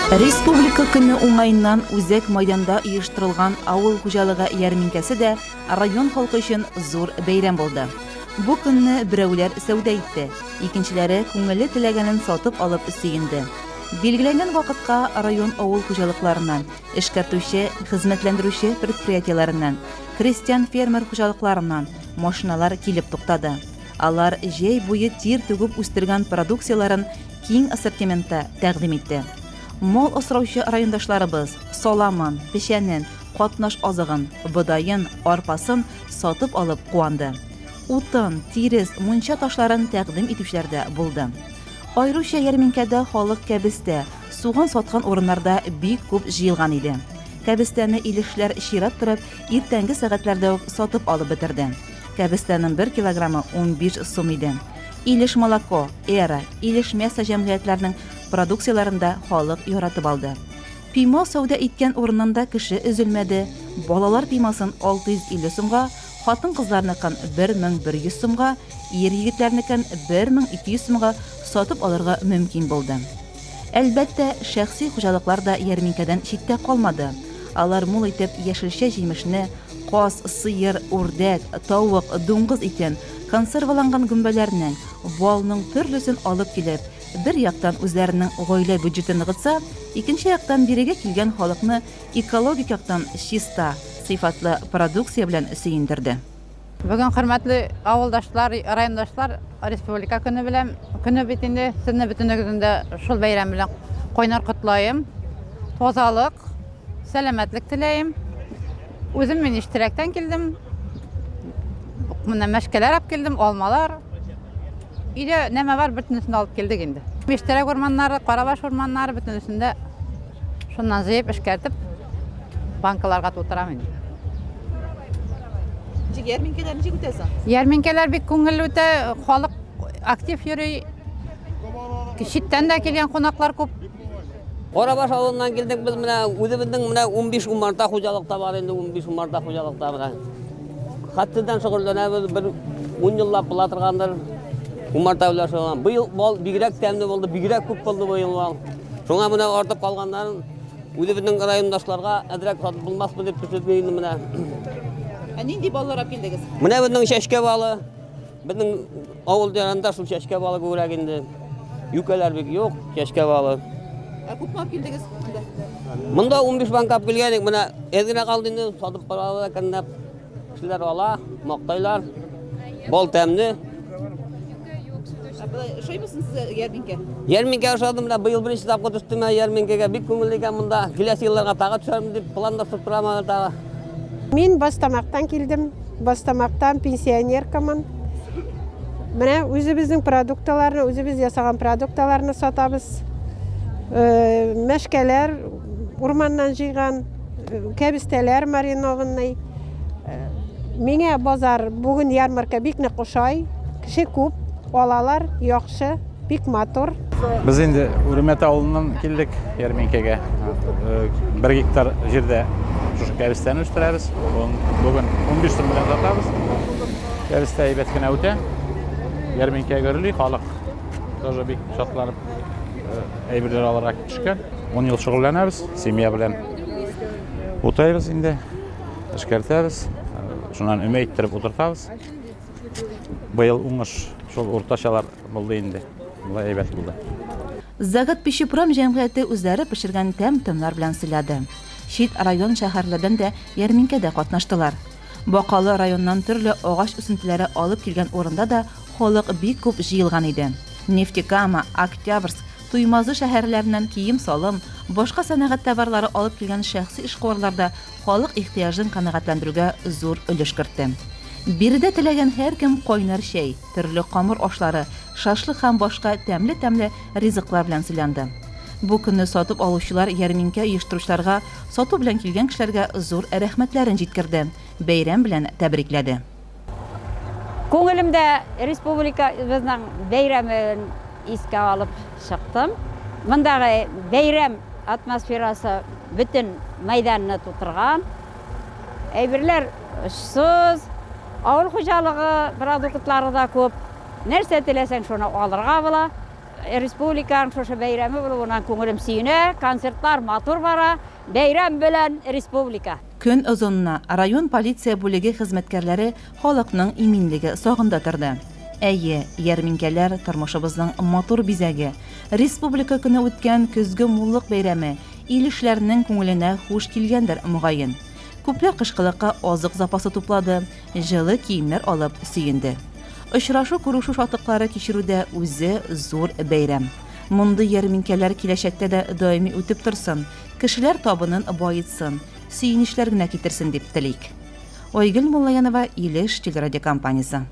Республика көне уңаеннан үзәк майданда оештырылган авыл хуҗалыгы ярминкәсе дә район халкы өчен зур бәйрәм булды. Бу көнне берәүләр сәүдә итте, икенчеләре күңеле теләгәнен сатып алып сөенде. Билгеләнгән вакытка район авыл хуҗалыкларыннан, эшкәртүче, хезмәтләндерүче предприятиеләреннән, крестьян-фермер хуҗалыкларыннан машиналар килеп туктады. Алар җәй буе тир түгеп үстергән продукцияләрен киң ассортиментта тәкъдим итте. Мал асраучы райондашларыбыз саламын, печәнен, катнаш азыгын, бодаен, арпасын сатып алып куанды. Утын, тирес, мунча ташларын тәкъдим итүчеләр дә булды. Аеруча ярминкәдә халык кәбестә, суган саткан урыннарда бик күп җыелган иде. Кәбестәне илешләр чират торып, иртәнге сәгатьләрдә үк сатып алып бетерде. Кәбестәнең бер килограммы 15 сум иде. Илеш молоко, Эра, Илеш мясо җәмгыятьләренең продукцияләрен дә халык яратып алды. Пима сәүдә иткән урыннан да кеше өзелмәде. Балалар пимасын 650 сумга, хатын-кызларныкын 1100 сумга, ир-егетләрнекен 1200 сумга сатып алырга мөмкин булды. Әлбәттә, шәхси хуҗалыклар да ярминкәдән читтә калмады. Алар мул итеп яшелчә-җимешне, каз, сыер, үрдәк, тавык, дуңгыз итен, консерваланган гөмбәләрнең, балның төрлесен алып килеп, бер яктан үзләренең гаилә бюджетын ныгытса, икенче яктан бирегә килгән халыкны экологик яктан чиста, сыйфатлы продукция белән сөендерде. Бүген, хөрмәтле авылдашлар, райондашлар, Республика көне белән, көне бит инде, сезне бөтенегезне дә шул бәйрәм белән кайнар котлаем. Тазалык, сәламәтлек теләем. Үзем мин Иштирәктән килдем. Менә мәшкәләр алып килдем, алмалар. Өйдә нәмә бар, бөтенесен алып килдек инде. Иштирәк урманнары, Карабаш урманнары бөтенесен дә шуннан җыеп, эшкәртеп, банкаларга тутырам инде. Ничек ярминкәләр ничек үтә соң? Ярминкәләр бик күңелле үтә, халык актив йөри. Читтән дә килгән кунаклар күп. Карабаш авылыннан килдек без менә үзебезнең менә 15 умарта хуҗалыкта бар инде 15 умарта хуҗалыкта менә. Хәттедән шөгыльләнәбез бер 10 еллап була торгандыр. Умарта белән шөгыльләнәбез. Быел бал бигрәк тәмле булды, бигрәк күп булды быел бал. Шуңа менә артып калганнарын үзебезнең райондашларга әзрәк сатып булмасмы дип төшендек инде менә. Ә нинди баллар алып килдегез? Менә безнең чәчкә балы. Безнең авыл янында шул чәчкә балы күбрәк инде. Юкәләр бик юк, чәчкә балы. Ә күпме алып килдегез монда? Монда 15 банка алып килгән идек, менә әз генә калды инде, сатып барабыз әкренләп. Кешеләр ала, мактайлар. Бал тәмле. Ә болай ошыймы соң сезгә ярминкә? Ярминкә ошады, менә быел беренче тапкыр төштем мин ярминкәгә. Бик күңелле икән монда. Киләсе елларга тагы төшәрмен дип планлаштырып торам әле тагы. Мин Базтамактан килдем. Базтамактан пенсионеркамын. Менә үзебезнең продукталарны, үзебез ясаган продукталарны сатабыз. Э, мәшкәләр урманнан җыйган, э, кәбестәләр маринованный. Э, миңа базар бүген ярмарка бик нык ошай. Кеше күп, алалар, яхшы. Бик матур. Без инде Үрмәт авылыннан килдек ярминкәгә. Э, бер гектар җирдә шушы кәбестәне үстерәбез. Бүген 15 сум белән сатабыз. Кәбестә әйбәт кенә үтә. Ярминкә гөрли, халык тоже бик шатланып э, әйберләр алырга төшкән. 10 ел шөгыльләнәбез, семья белән утайбыз инде, эшкәртәбез. Э, шуннан өмә иттереп утыртабыз. Быел уңыш шул уртачалар булды инде. Болай әйбәт булды. Заготпищепром җәмгыяте үзләре пешергән тәм-томнар белән сыйлады. Чит район-шәһәрләрдән дә ярминкәдә катнаштылар. Бакалы районыннан төрле агач үсентеләре алып килгән урында да халык бик күп җыелган иде. Нефтекама, Октябрьск, Туймазы шәһәрләреннән кием-салым, башка сәнәгать товарлары алып килгән шәхси эшкуарлар да халык ихтыяҗын канәгатьләндерүгә зур өлеш кертте. Биредә теләгән һәркем кайнар чәй, төрле камыр ашлары, шашлык һәм башка тәмле-тәмле ризыклар белән сыйланды. Бу көнне сатып алучылар ярминкә оештыручыларга, сату белән килгән кешеләргә зур рәхмәтләрен җиткерде, бәйрәм белән тәбрикләде. Күңелемдә республикабызның бәйрәмен искә алып чыктым. Мондагы бәйрәм атмосферасы бөтен мәйданны тутырган. Әйберләр очсыз, авыл хуҗалыгы продуктлары да күп. Нәрсә теләсәң, шуны алырга була. Республиканың шушы бәйрәме булуына күңелем сөенә, концертлар матур бара. Бәйрәм белән, республика! Көн озынына район полиция бүлеге хезмәткәрләре халыкның иминлеге сагында торды. Әйе, ярминкәләр, тормышыбызның матур бизәге. Республика көне үткән көзге муллык бәйрәме илешләрнең күңеленә хуш килгәндер, мөгаен. Күпләр кышкылыкка азык запасы туплады, җылы киемнәр алып сөенде. Очрашу-күрешү шатлыклары кичерү дә үзе зур бәйрәм. Мондый ярминкәләр киләчәктә дә даими үтеп торсын, кешеләр табынын баетсын, сөенечләр генә китерсен дип телик. Айгөл Муллаянова, Илеш телерадиокомпаниясе.